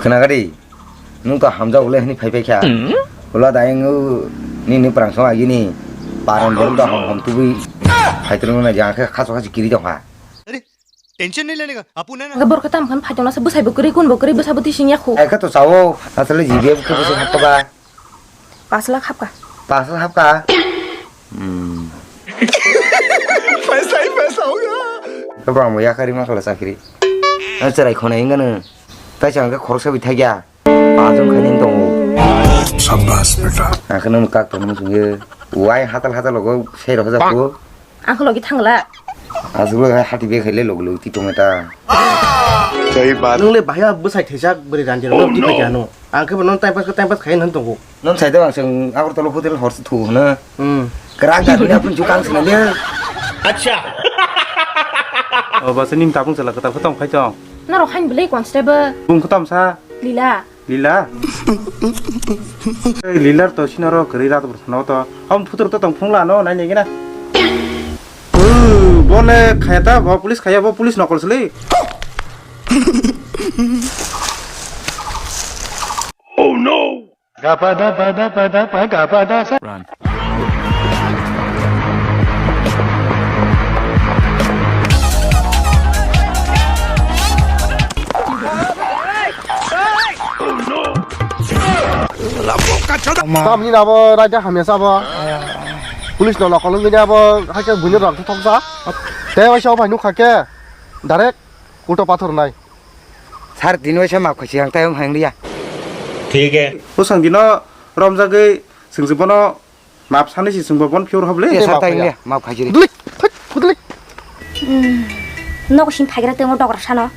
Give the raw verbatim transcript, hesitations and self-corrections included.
Nagari, nung to hamjak ule hini phai phai kha. Ula da yang nini prang song agini. Paran borom da hom hom tubui. Hai tong na jang khe khaso khasi kiri tong ha. Tension nahi lene ka, apu na na. Borok tam khan phai tong na sa bwsai bo kwrwi kun bo kwrwi bwsa bo tising yakhu. Ai kha to sao, asle jibe khe bwsai hakka ba. Pas lakh hapka. Pas lakh hapka. Hmm. Paisa hi paisa hoga. Khe bang bo yakari ma khala chakri. Ang cherai khonai wngkha no. Tai chang khe khoroksa bai thakya. Pajong khaini tongo. Sabbas beta. Ang khe nang kak tong sungye. Wai hatal hatal logo sei rok jak ko. Ang khe logi thangla. Asuk lo hai hati be khaile log log ti tong eta. Sahi baat. Nung le bahai bwsai thejak bwrwi randi rok ti phai ano. Ang khe bo non time pass time pass khai nan tongo. Non sai de bang seng Agartala hotel hor se thu hna. Hmm. Krak ga ni apun jukang sna le. Acha. O ba se nim tapung sala kata kotong khai tong. Norok hain belai constable. Bung kotong sa. Lila. Lila. Ei, Lilar to sinaro kwrwi rat bwrwsano to. Ham phutur to tong phung lano nai nai gina. Bole khaya ta bo police khaya bo police nokol sli. Oh no. Run. Tamni abo raida hamya sabo. Police no lokol ngi abo hakhe buino rang thok ja. Te waisa bai nukha khe direct kuto pathor nai. Sar din waisa map khaisi ang tayong hang liya. Thik hai. Bwsang dino romjagwi singsi bono map sanwi si singbo bon phiyor hoble. Te sar tayong liya map khaisi. Dulik, thik, dulik. Nogo sing phaigra temo dogra sano.